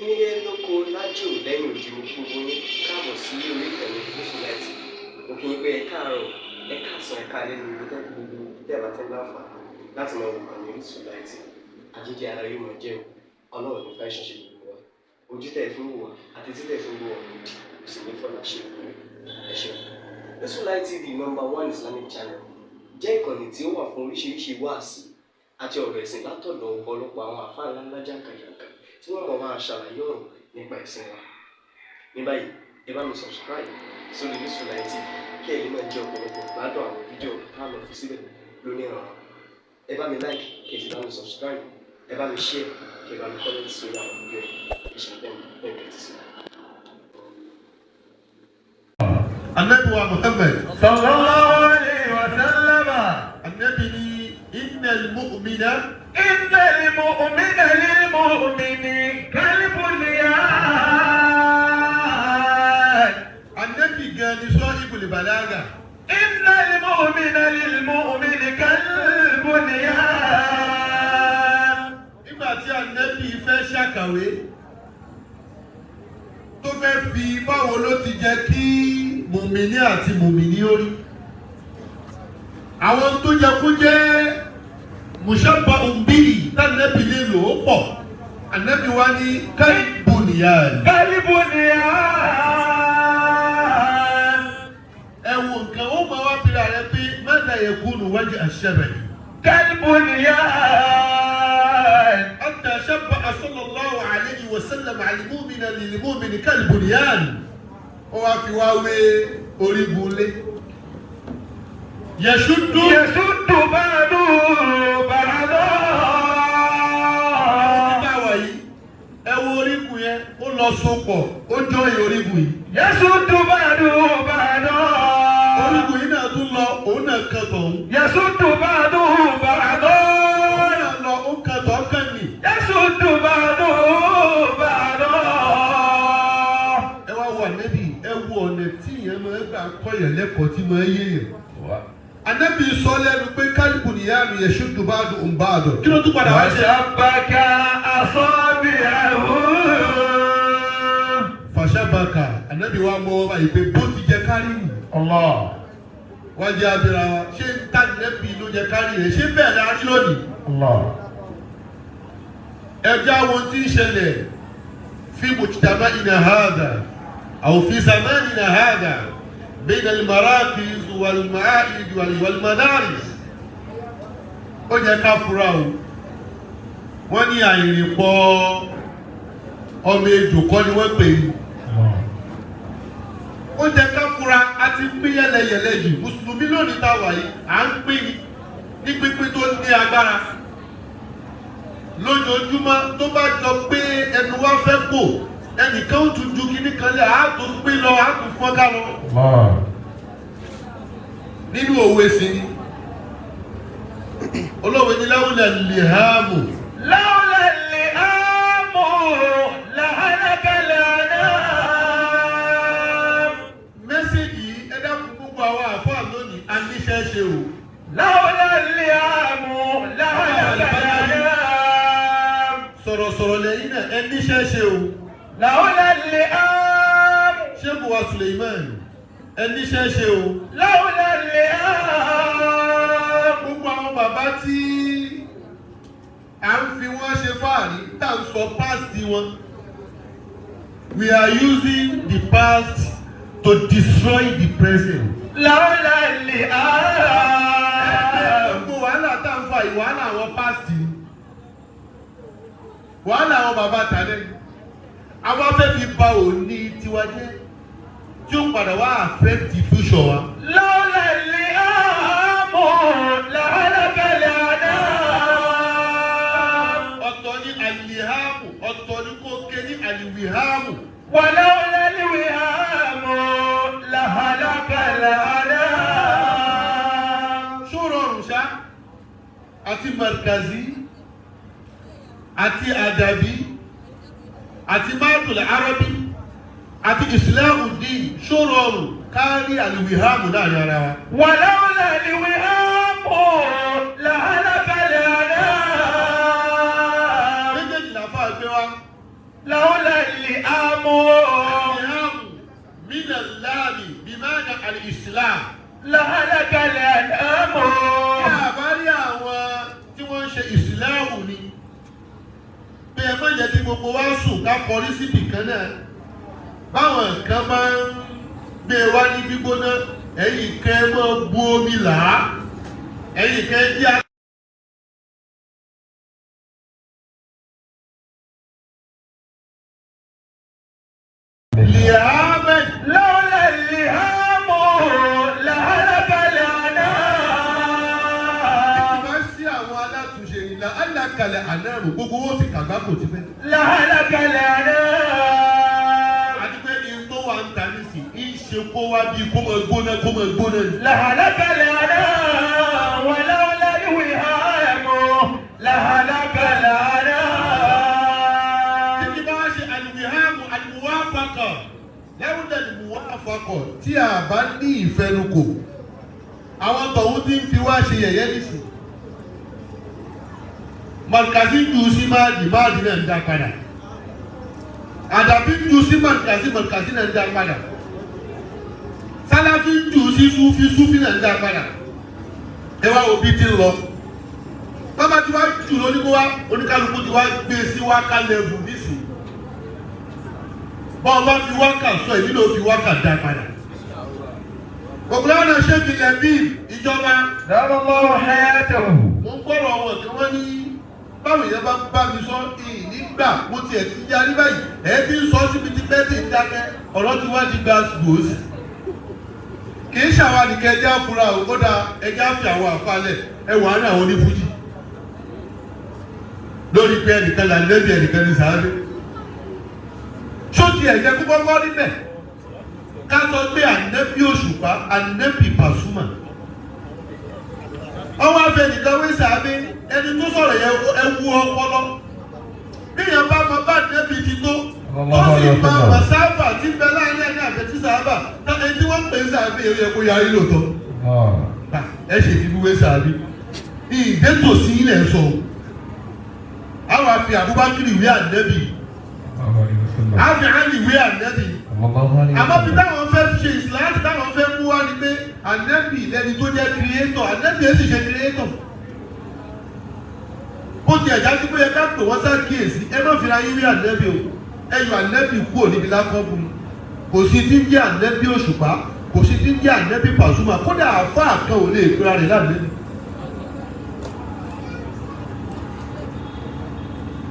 Nílé lóko lájò lẹ́yìn òdì, mo kí gbogbo yín káàbọ̀ sí orí ìkànnì Gúúsù Láìtì. Mo kí yín pé ẹ káàárọ̀, ẹ káàsán, ẹ káalẹ́ ní ibi tẹ́ gbogbo tẹ́ bá ti ń láǹfààní láti máa wò kànnì Orísun Láìtì. Àjíjẹ ara yóò máa jẹun, Ọlọ́run ní fẹ́ ṣiṣẹ́ gbogbo wa. Ojú tẹ́ ẹ fi ń wò wá àti tí tẹ́ ẹ fi ń wò wá òdì kò sì ní fọlá ṣe ìpínlẹ̀. Ẹ ṣeun. Orísun Light TV, number one Islamic channel, jẹ́ ìkànnì tí ó wà fún oríṣiríṣi wáàsí àti ọ̀rọ̀ ẹ̀sìn látọ̀dọ̀ ọ̀pọ̀lọpọ̀ àwọn àfáà ńláńlá jàǹkàjàǹkà tí wọ́n mọ̀ máa ṣàlàyé ọ̀rọ̀ nípa ẹ̀sìn wa. Ní báyìí, ẹ bá mi subscribe sórí Orísun Light TV kí ẹ lè máa jẹ ọ̀pọ̀lọpọ̀ gbádùn àwọn fídíò tá a lọ fi síbẹ̀ lónìí ọ̀rọ̀. Ẹ bá mi like, kí ẹ sì bá mi subscribe, ẹ bá mi share, kí ẹ bá mi comment sórí àwọn fídíò yìí. Ẹ ṣe bẹ́ẹ̀ bẹ́ẹ̀ tẹ́tí sí. Anabi wa Muhammad. Sallallahu alayhi wa sallam. Anabi ni innal mu'mina. Innal mu'mina lil mu'mini kal bunyan. Anabi gan ni sahibul balaga. Innal mu'mina lil mu'mini kal bunyan. Nígbà tí anabi fẹ́ ṣàkàwé tó fẹ́ fi báwo ló ti jẹ́ kí mùmíní àti mùmíní ó rí, àwọn tó yẹ kó jẹ́ mushabbahun bihi tànàbí lè lò ó pọ̀, ànábì wa ní kal-bunyan. Kal-bunyan. Ẹ wo nǹkan, ó máa wá bíra rẹ pé madha yakunu wajh ash-shabah. Kal-bunyan. Hatta shabbaha sallallahu alayhi wa sallam al-mu'mina lil-mu'mini kal-bunyan. Ó wá fi wá wé orígun lé. Yẹ̀ṣúdú. Yẹ̀ṣúdú ba'duhu ba'dan. Nígbà wọ̀nyí, ẹ wo orígun yẹn, ó lọ so pọ̀, ó jọ ìyẹn orígun yìí. Yẹ̀ṣúdú ba'duhu ba'dan. Orígun yìí náà tún lọ, òun náà kan tọ̀hún. Yẹ̀ṣúdú ba'duhu ba'dan. Òun náà lọ, ó kan tọ̀ kan nì. Yẹ̀ṣúdú ba'duhu ba'dan. Ẹ wá wo ànẹ́bì, ẹ wo ọ̀nà tí ìyẹn máa ń gbà kọ́ yẹn lẹ́kọ̀ọ́ tí máa ń yé yẹn. Ànẹ́bì sọ lẹ́nu pé kal-bunyanu yashuddu ba'duhum ba'dan. Kí ló tún padà wá ṣe? Washabbaka asabi'ahu. Fashabaka, ànẹ́bì wa mọ ọba yìí pé bó ti jẹ kárí nì. Allah. Wọ́n jẹ́ abira wa, ṣé ń tá ànẹ́bì ló jẹ kárí rẹ̀? Ṣé bẹ́ẹ̀ la rí lónìí? Allah. Ẹ jẹ́ àwọn tí ń ṣẹlẹ̀ fi mujtama'ina hadha aw fi zamanina hadha bayna al-marakiz wal-ma'ahid wal-madaris. Ó jẹ́ ká fura o. Wọ́n ní àìrìnpọ̀ ọmọ ejò kọ́ ni wọ́n pè é. Ó jẹ́ ká fura, a ti pín yẹlẹyẹlẹ jù. Mùsùlùmí lónìí tá a wà yìí, à ń pín ní pínpín tó ní agbára lójoojúmọ́. Tó bá jọ pé ẹnu wa fẹ́ kò, ẹnìkan ó tún ju kíní kan lẹ̀, á tún pín lọ, á tún fọ́n ká lọ. Nínú òwe sí ni olóòwe ní lawla lihamu. Lawla lihamu lahalaka al-anam. Message yìí, ẹ dákun, gbogbo àwọn àfáà lónìí, a níṣẹ́ ṣe o. Lawla lihamu lahalaka al-anam. Sọ̀rọ̀sọ̀rọ̀ lẹ́yìn náà, ẹ níṣẹ́ ṣe o. Lawla lihamu. Ṣéèkù wa Suleiman, ẹ níṣẹ́ ṣe o. Lawla lihamu. Gbogbo àwọn bàbá tí à ń fi wọ́n ṣe fáàrí, tá à ń sọ past wọn. We are using the past to destroy the present. Lawla lihamu. Gbogbo wàhálà tá à ń fa yìí, wàhálà àwọn past ni. Wàhálà àwọn bàbá tàlẹ́. Àwọn afẹ́ fi ba òní tiwa jẹ́ tí ó padà wá affect the future wa. Lawla lihamu lahalaka al-anam. Ọ̀tọ̀ ní alihamu, ọ̀tọ̀ ní kó ké ní aliwihamu. ولولا الوهام لهلك الأنام. Ṣó rọrùn ṣá? Àti markazi àti àdàbí àti madul arabi àti islahudeen, ṣó rọrùn kárí aliwihamu láàrin ara wa? ولولا الوهام لهلك الأنام. Méjèèjì làfà gbé wa. لولا اللئام من اللام بمعنى الإسلام. لهلك الأنام. Tí a bá rí àwọn tí wọ́n ń ṣe ìsìláàmù ni pé ẹ má jẹ́ kí gbogbo wa sùn ká kọrí síbì kan náà, báwọn kan máa ń gbé wá ní gbígbóná, ẹ̀yin kan ẹ máa bu omi là á, ẹ̀yin kan ẹ jẹ́ لئاما. لولا اللئام لهلك الأنام. Bá sí àwọn alátúnṣe ìlà alákalẹ̀ ànáàmù gbogbo owó ti kàgbá kò ti fẹ́. لهلك الأنام. Àti pé ní tó wà ń ta nísì ń ṣe kó wá bí kó máa gbóná kó máa gbóná ni. لهلك الأنام ولولا الوئام لهلك الأنام. Títí bá wá ṣe àlùwìhámù àlùwáfakọ̀ lẹ́wọ̀n àlùwáfakọ̀ tí a bá ní ìfẹnukò, àwọn tọ̀hún ti ń fi wá ṣe yẹ̀yẹ́ nísì. Mọ̀lùkàsí ń ju sí máàdì, máàdì náà ń dá padà. Àdàbí ń ju sí mọ̀lùkàsí, mọ̀lùkàsí náà ń dá padà. Sáláfí ń ju sí súfí, súfí náà ń dá padà. Ẹ wá wo bí ti ń lọ. Bàbá tí wàá jù lóní kó wá, oníkálukú ti wá gbé sí wákà lẹ́vù nísìnyí. Bọ́ọ̀ bá fi wákà sọ, èmi náà fi wákà dá padà. Ògùnlọ́nà ṣébi lẹ́bí ìjọba. دام الله حياته. Mo ń gbọ́rọ̀ àwọn kan wọ́n ní báwo yẹn bá bá mi sọ ìyìn nígbà mo tiẹ̀ ti yarí báyìí, ẹ̀ ti ń sọ síbi tí bẹ́ẹ̀ ti ń dákẹ́, ọ̀rọ̀ ti wá di gas gbòòsì. Kì í ṣàwa nìkan ẹjẹ́ àfúrà ò kódà ẹjẹ́ àfi àwọn àfalẹ̀ ẹ wà á ní àwọn onífújì. Lórí pé ẹnìkan là lẹ́bi ẹnìkan ní sàábé. Ṣó ti ẹ̀jẹ̀ kó kọ́kọ́ níbẹ̀? Ká sọ pé ànẹ́bí Òṣùpá, ànẹ́bí Pàṣúmà. Ọwọ́ afẹ́ nìkan wí sàábé, ẹni tó sọ̀rọ̀ yẹn ẹ wú ọpọlọ. Bíyàn bá mọ bá ànẹ́bí ti tó, tó sì mọ màsáfà tí ń bẹ láàrin ẹni àtẹ̀tí sàábà, ẹni tí wọ́n ń pè é sàábé yẹn ó yẹ kó yarí lóòótọ́. Ẹ ṣe fi wíwé sàábé. Ìdẹ́tòsí ilẹ̀ sọ. Àwọn afi Abubakar ìwé ànẹ́bí, àfi Ali ìwé ànẹ́bí. Àmọ́ bí táwọn fẹ́ ṣe ìsìláàtì táwọn fẹ́ mú wá ni pé ànẹ́bì lẹni tó jẹ́ kìrìẹ́tọ̀, ànẹ́bì ẹ̀ sì ṣe kìrìẹ́tọ̀. Bó ti ẹ̀já sí pé ẹ ká pè wọ́n ṣàkíyèsí, ẹ má fira yín rí ànẹ́bì o, ẹ yọ ànẹ́bì kúrò níbi lákọ́bù. Kò sí tí ń jẹ́ ànẹ́bì Òṣùpá, kò sí tí ń jẹ́ ànẹ́bì Pàṣúmà, kódà àáfàá kan ò lè pera rẹ̀ lánẹ́bì.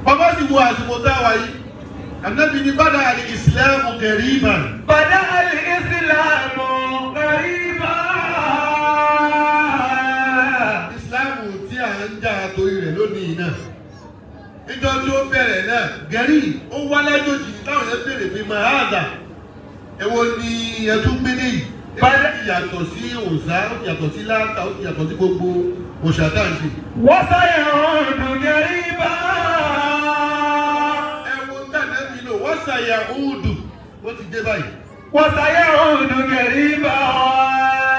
Bàbá sì wo àsìkò tá a wà yìí, ànẹ́bì ni bàdà àlè ìsìlámù gẹ̀rìbàn. بدأ الإسلام غريبا. Ìsìláàmù tí à ń jà torí rẹ̀ lónìí náà, níjọ́ tí ó bẹ̀rẹ̀ náà gẹ̀rí ó wá lájòjì táwọn yẹn béèrè pé mahada èwo ni ẹ tún gbé ní yìí? Ó ti yàtọ̀ sí òòṣà, ó ti yàtọ̀ sí láńtà, ó ti yàtọ̀ sí gbogbo òòṣà tá à ń ṣe. وسيعود غريبا. Ẹ wo tànà mi lò wọ́n ṣàyà òòdù ó ti dé báyìí. وسيعود غريبا.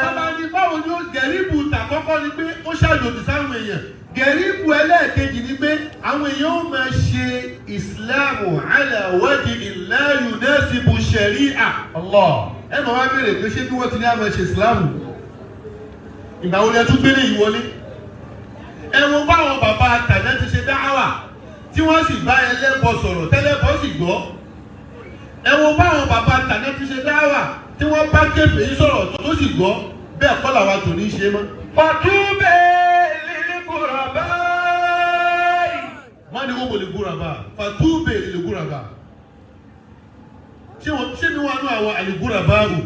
Bàbá ní báwo ni ó gẹ̀ríbù tàkọ́kọ́ ni pé ó ṣàjòjì sáwọn èèyàn. Gẹ̀ríbù ẹlẹ́ẹ̀kejì ni pé àwọn èèyàn ó máa ṣe ìsìláàmù ala wajhi la yunasibu ṣẹ̀ríà. الله. Ẹ máa wá béèrè pé ṣé bí wọ́n ti ní àmọ́ ṣe ìsìláàmù? Ìgbà wo ni ẹ tún gbélé yìí wọlé? Ẹ wo báwọn bàbá tàná ti ṣe dáhàwà tí wọ́n sì bá ẹlẹ́bọ sọ̀rọ̀ tẹ́lẹ́bọ sì gbọ́. Ẹ wo báwọn bàbá tàná ti ṣe dáhàwà tí wọ́n bá kèfèrí sọ̀rọ̀ tó sì gbọ́, bẹ́ẹ̀ kọ́ làwa tò ní ṣe mọ́. فطوبى للغرباء. Wọ́n ní wọ́n lè gúrabà, fàtúbè lè gúrabà. Ṣé wọ́n ṣé mi wà nú àwọn àlègúrabà wù?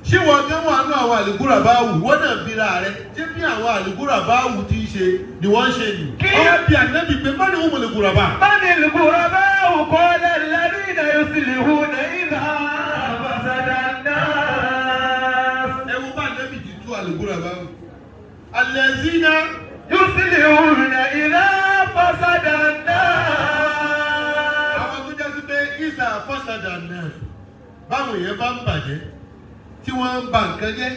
Ṣé wọ́n gán wà nú àwọn àlègúrabà wù? Wọ́n náà bira rẹ̀. Ṣé bí àwọn àlègúrabà wù ti ń ṣe ni wọ́n ń ṣe nì? Ọwọ́ bí ànábì pé má ní wọ́n lè gúrabà. من الغرباء قال الذين يصلحون إذا فسد الناس. Ẹ wo bá ànábì ti tú àlègúrabà wù. Àlẹ́zínà يصلحون إذا فسد الناس. Àwọn tó jásí pé ìsà fọ́sàdà náà báwọn èèyàn bá ń bàjẹ́, tí wọ́n ń ba nǹkan jẹ́,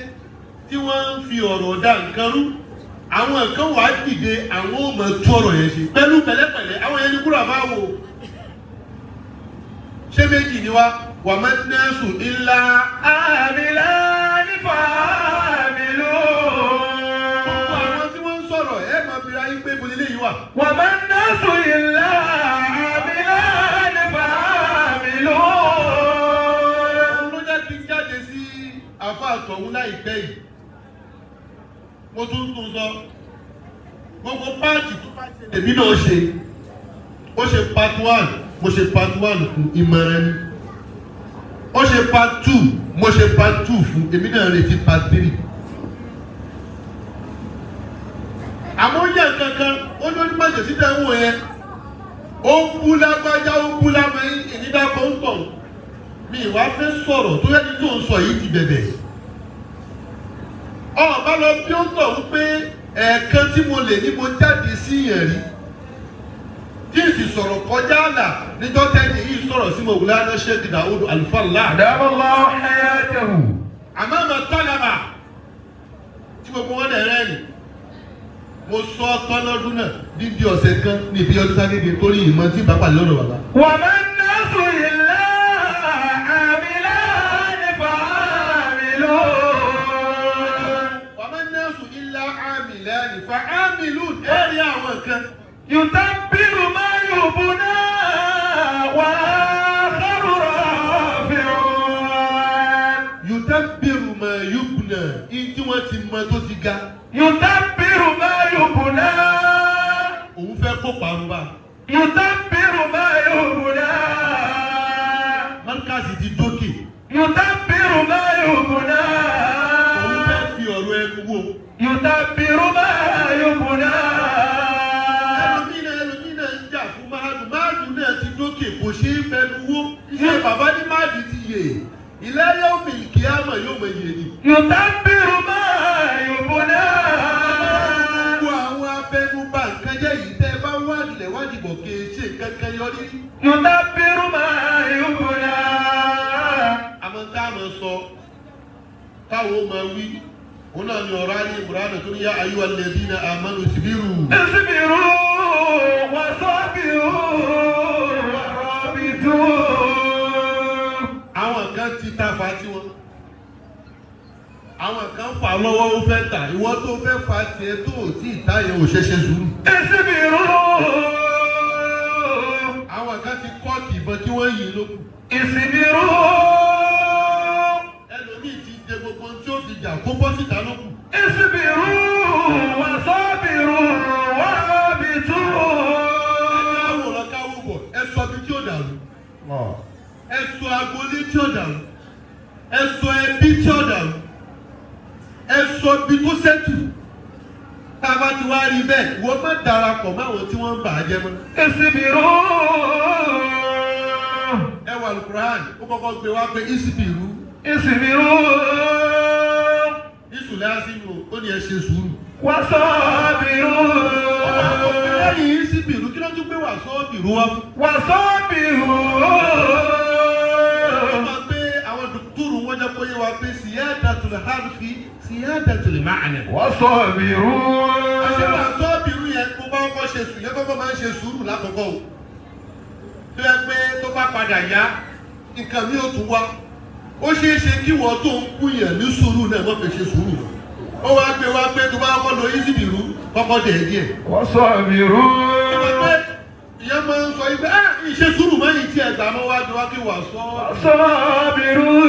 tí wọ́n ń fi ọ̀rọ̀ dá nǹkan rú, àwọn kan wàá dìde, àwọn ò mọ̀ tú ọ̀rọ̀ yẹn ṣe pẹ̀lú pẹ̀lẹ́pẹ̀lẹ́. Àwọn yẹn ní kúrò àbá wò. Ṣé méjì ni wá? Wà má nẹ́sù ńlá. عاملان فعاملون. Gbogbo àwọn tí wọ́n ń sọ̀rọ̀ ẹ máa fi ra yín pé ibo leléyìí wà. وما الناس إلا عاملان فعاملون. Òun ló jẹ́ kí n jáde sí àfa àtọ̀hún láìpẹ́ yìí. Mo tún tún sọ. Gbogbo páàtì tó bá ṣe lèmi náà ṣe. Ó ṣe part 1, mo ṣe part 1 fún ìmọ̀ràn ni. Ó ṣe part 2, mo ṣe part 2 fún èmi náà retí part 3. Àmọ́ ó yẹ kankan, ó ní onímọ̀jẹ̀ sí tẹ̀ ń wò yẹn. Ó ń bú lágbájá, ó ń bú lámẹ́yìn, ìnídàkọ̀ ń tọ̀. Mi ìwà fẹ́ sọ̀rọ̀ tó yẹ́ni tó ń sọ yìí ti bẹ̀bẹ̀. Ọ̀bá lọ bí ó ń tọ̀ wípé ẹ̀ẹ̀kan tí mo lè ní mo jáde sí yẹn rí. Tí n sì sọ̀rọ̀ kọjá àlà níjọ́ tẹ́ni yìí sọ̀rọ̀ sí Mawlana Sheikh Daud Al-Fallah. أدام الله حياته. Àmọ́ àmọ́ tọ́lábà tí gbogbo wọn lè rẹ́rìn. Mo sọ ọ́ tán lọ́dún náà níbi ọ̀sẹ̀ kan ní ibi ọdún ságége torí ìmọ̀ tí bàbá lọ́dọ̀ bàbá. وما الناس إلا عاملان فعاملون. Wàmọ́ nẹ́sù ilá àmìlẹ́ni fa àmìlú ẹ̀rí àwọn kan. يدبر ما يبنى وآخر رافع. Yùtẹ́bìrù mọ̀ yùbùnà in tí wọ́n ti mọ tó ti ga. يدبر ما يبنى. Òun fẹ́ kó parun bá. يدبر ما يبنى. Márkàsì ti dókè. يدبر ما يبنى. Òun fẹ́ fi ọ̀rọ̀ ẹnu wò. يدبر ما يبنى. Ẹlòmínà ń jà fún máàdù. Máàdù náà ti dókè kò ṣeé fẹnu wó. Iṣẹ́ bàbá ní máàdù ti yè. Ilé yóò mì kí á mọ̀ yóò mọ̀ yè ni. يدبر ما يبنى. Gbogbo àwọn afẹnubà nǹkan jẹ́ yìí tẹ́ ẹ bá wádìí lẹ̀ wádìí bọ̀ kì í ṣe nǹkan kan yọrí. يدبر ما يبنى. Àmọ́ tá a máa sọ táwọn máa wí òun náà ni ọ̀rọ̀ ayé Ìmùránà tó ní yá ayú alladhina amanu isbiru. اصبروا وصابروا ورابطوا. Àwọn kan ti ta fa tiwọn. Àwọn kan fà lọ́wọ́ ó fẹ́ tà ìwọ tó fẹ́ fa tiẹ̀ tó ò tí ì tá yẹn ò ṣẹ̀ṣẹ̀ sùúrù. اصبروا. Àwọn kan ti kọ́ọ̀kì ìbọn tí wọ́n yìn lókun. اصبروا. Ẹlòmíì ti jẹ gbogbo ohun tí ó fi jà kó bọ́ síta lókun. اصبروا وصابروا ورابطوا. Káwọ̀ lọ káwọ̀ bọ̀ ẹ sọ ibi tí ó dàrú. Ẹ sọ agboolé tí ó dàrú. Ẹ sọ ẹbí tí ó dàrú. Ẹ sọ ibi tó sẹ́tù. Tá a bá ti wá rí bẹ́ẹ̀, ìwọ má darapọ̀ máwọn tí wọ́n ń bà á jẹ́ mọ́. اصبروا. Ẹ wà Al-Qur'an, ó kọ́kọ́ gbé wá pé ìsìbìrú. اصبروا. Ìsùlẹ̀ àsìnù ó ní ẹ ṣe sùúrù. وصابروا. Lẹ́yìn ìsìbìrú, kí ló tún gbé wà sọ́ọ̀bìrú wá fún? وصابروا. Ó máa gbé àwọn dùkúrù wọn jẹ́ kó yé wa pé siyadatul harfi siyadatul ma'na. وصابروا. Àṣewà sọ́ọ̀bìrú yẹn kó bá kọ́kọ́ ṣe sùúrù yẹn kọ́kọ́ máa ń ṣe sùúrù lákọ̀ọ́kọ́ o. Tó yẹ pé tó bá padà yá, nǹkan mi ò tún wá. Ó ṣeé ṣe kí wọ́n tó ń kú yẹn ní sùúrù náà wọ́n fi ṣe sùúrù. Ó wá gbé wá pé tó bá kọ́kọ́ lọ ìsìbìrú kọ́kọ́ dẹ̀ díẹ̀. وصابروا. Ìyẹn máa ń sọ yìí pé ah ìṣe sùúrù máa ń yìí tí ẹ̀gbà máa wá gbé wá kí wà sọ́. وصابروا.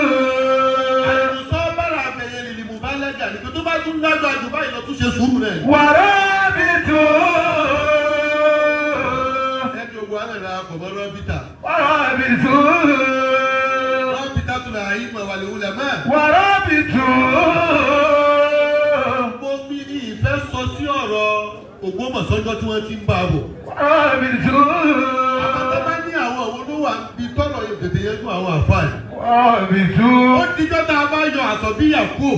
Àlùsọ bára àbẹ̀yẹ lè mú bá lẹ́jà ní pé tó bá tún lágbàá jù báyìí lọ tún ṣe sùúrù náà. ورابطوا. Ẹbí ogun alẹ́ ra kọ̀mọ́ rọ́bìtà. ورابطوا. Rọ́bìtà tún là yí mọ̀ wàlẹ̀ wulẹ̀ mọ́. ورابطوا. Mo fi ní ìfẹ́ sọ sí ọ̀rọ̀ Ògbómọ̀ṣọ́jọ́ tí wọ́n ti ń bá a bọ̀. ورابطوا. Àwọn tó bá ní àwọn òun ló wà níbi tọ́lọ̀ tètè yẹn fún àwọn àfáà. Ó ورابطوا. dijọ́ tá a bá yọ àsọ̀bíyà kúò.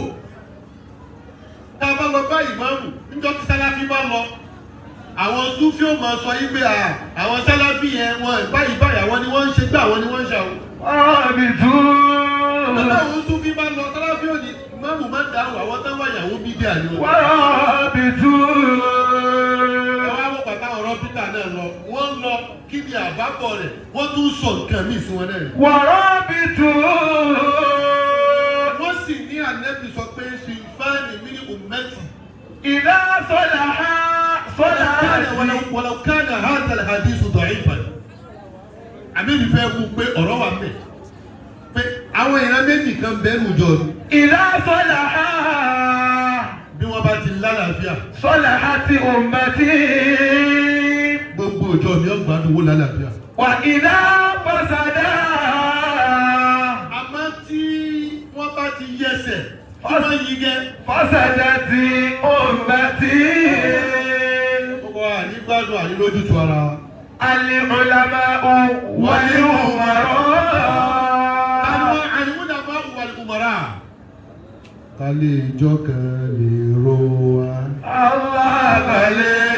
Tá a bá lọ bá ìmáàmù, níjọ́ tí Sáláfí bá lọ. Àwọn Súfí ò máa sọ yí pé àwọn Sáláfí yẹn wọn báyìí báyìí àwọn ni wọ́n ń ṣe gbé àwọn ni wọ́n ń ṣàwọn. ورابطوا. Bàbá àwọn Súfí bá lọ Sáláfí ò ní ìmáàmù máa ń dáhùn àwọn táwọn ìyàwó bídí àná. ورابطوا. Ẹ wá wò bàtà ọ̀rọ̀ Pítà náà lọ, wọ́n lọ Kí ni àbábọ̀ rẹ̀? Wọ́n tún sọ nǹkan míì sí wọn náà. ورابطوا. Wọ́n sì ní ànẹ́bí sọ pé sinfani min ummati. إذا صلح صلحت. ولو كان هذا الحديث ضعيفا. Àmì mi fẹ́ mú pé ọ̀rọ̀ wà mẹ́ pé àwọn ìran méjì kan bẹ́ẹ̀ nù jọ ni. إذا صلح Bí wọ́n bá ti lálàáfíà, صلحت أمتي. gbogbo ìjọ mi ó gbádùn owó lálàáfíà. وإذا فسدا Àmọ́ tí wọ́n bá ti yẹsẹ̀, tí wọ́n yí gẹ́, فسدت أمتي. gbogbo wa ní gbádùn àní lójútu ara wa. العلماء والأمراء. Àwọn àlùmọ́dàmá wal umara. Ká lè jọ kan lè ro wa. الله.